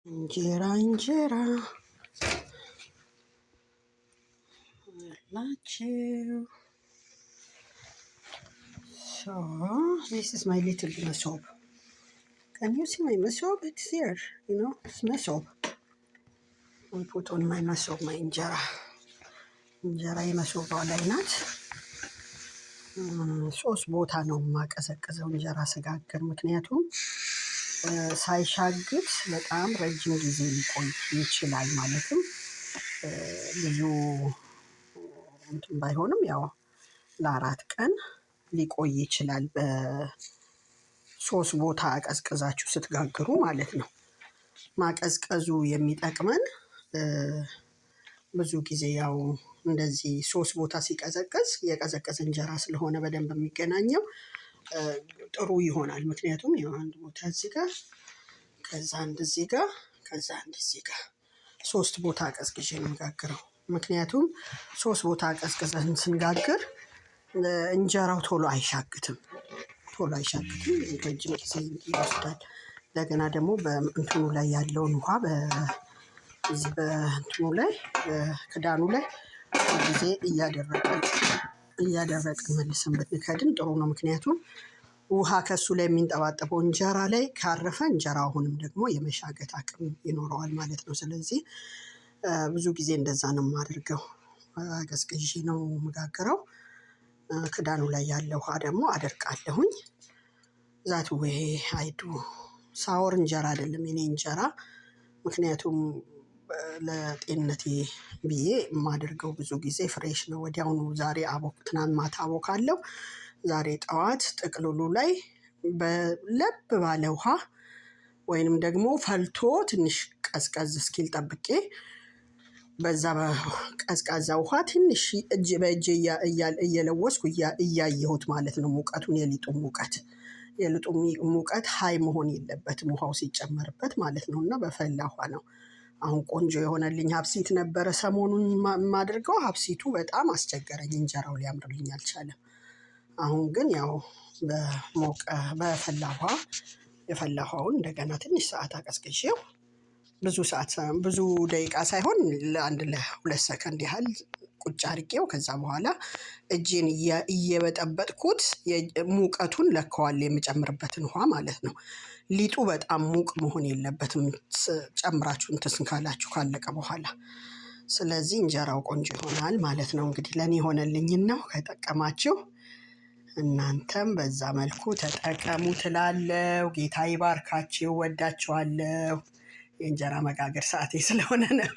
እንጀራ እንጀራ ላችሁ። So this is my little መሶብ. Can you see my መሶብ? It's here. It's መሶብ. I put on my መሶብ my እንጀራ። እንጀራ የመሶቧ ላይ ናት። ሶስት ቦታ ነው የማቀዘቅዘው እንጀራ ስጋግር፣ ምክንያቱም ሳይሻግት በጣም ረጅም ጊዜ ሊቆይ ይችላል። ማለትም ብዙ እንትን ባይሆንም ያው ለ4 ቀን ሊቆይ ይችላል። በሶስት ቦታ አቀዝቅዛችሁ ስትጋግሩ ማለት ነው። ማቀዝቀዙ የሚጠቅመን ብዙ ጊዜ ያው እንደዚህ ሶስት ቦታ ሲቀዘቅዝ የቀዘቀዘ እንጀራ ስለሆነ በደንብ የሚገናኘው ጥሩ ይሆናል። ምክንያቱም ያው አንድ ቦታ እዚህ ጋር፣ ከዛ አንድ እዚህ ጋር፣ ከዛ አንድ እዚህ ጋር፣ ሶስት ቦታ አቀዝቅዤ ነው የምጋግረው። ምክንያቱም ሶስት ቦታ አቀዝቅዘን ስንጋግር እንጀራው ቶሎ አይሻግትም። ቶሎ አይሻግትም፣ ረጅም ጊዜ ይወስዳል። እንደገና ደግሞ በእንትኑ ላይ ያለውን ውሃ በዚህ በእንትኑ ላይ በክዳኑ ላይ ጊዜ እያደረቅን እያደረቅን መልሰን ብንከድን ጥሩ ነው። ምክንያቱም ውሃ ከእሱ ላይ የሚንጠባጠበው እንጀራ ላይ ካረፈ እንጀራ አሁንም ደግሞ የመሻገት አቅም ይኖረዋል ማለት ነው። ስለዚህ ብዙ ጊዜ እንደዛ ነው የማደርገው። አቀዝቅዤ ነው የምጋግረው። ክዳኑ ላይ ያለ ውሃ ደግሞ አደርቃለሁኝ። That way I do. Sour እንጀራ አይደለም የኔ እንጀራ። ምክንያቱም ለጤንነቴ ብዬ የማደርገው ብዙ ጊዜ fresh ነው። ወዲያውኑ ዛሬ አቦክ ትናንት ማታ አቦካለሁ። ዛሬ ጠዋት ጥቅልሉ ላይ በለብ ባለ ውሃ ወይንም ደግሞ ፈልቶ ትንሽ ቀዝቀዝ እስኪል ጠብቄ በዛ በቀዝቃዛ ውሃ ትንሽ እጅ በእጄ እየለወስኩ እያየሁት ማለት ነው። ሙቀቱን፣ የሊጡን ሙቀት፣ የሊጡ ሙቀት high መሆን የለበትም ውሃው ሲጨመርበት ማለት ነው። እና በፈላ ውሃ ነው። አሁን ቆንጆ የሆነልኝ ሀብሲት ነበረ ሰሞኑን የማደርገው። ሀብሲቱ በጣም አስቸገረኝ፣ እንጀራው ሊያምርልኝ አልቻለም። አሁን ግን ያው በሞቀ በፈላ ውሃ፣ የፈላ ውሃውን እንደገና ትንሽ ሰዓት አቀዝቅዤው፣ ብዙ ሰዓት ብዙ ደቂቃ ሳይሆን ለአንድ ለ2 ሰከንድ ያህል ቁጭ አድርጌው ከዛ በኋላ እጄን እየበጠበጥኩት ሙቀቱን ለከዋለሁ፣ የምጨምርበትን ውሃ ማለት ነው። ሊጡ በጣም ሙቅ መሆን የለበትም ጨምራችሁ እንትን ካላችሁ ካለቀ በኋላ። ስለዚህ እንጀራው ቆንጆ ይሆናል ማለት ነው። እንግዲህ ለኔ የሆነልኝን ነው፣ ከጠቀማችሁ እናንተም በዛ መልኩ ተጠቀሙ ትላለው። ጌታ ይባርካችሁ። ወዳችኋለሁ። የእንጀራ መጋገር ሰዓቴ ስለሆነ ነው።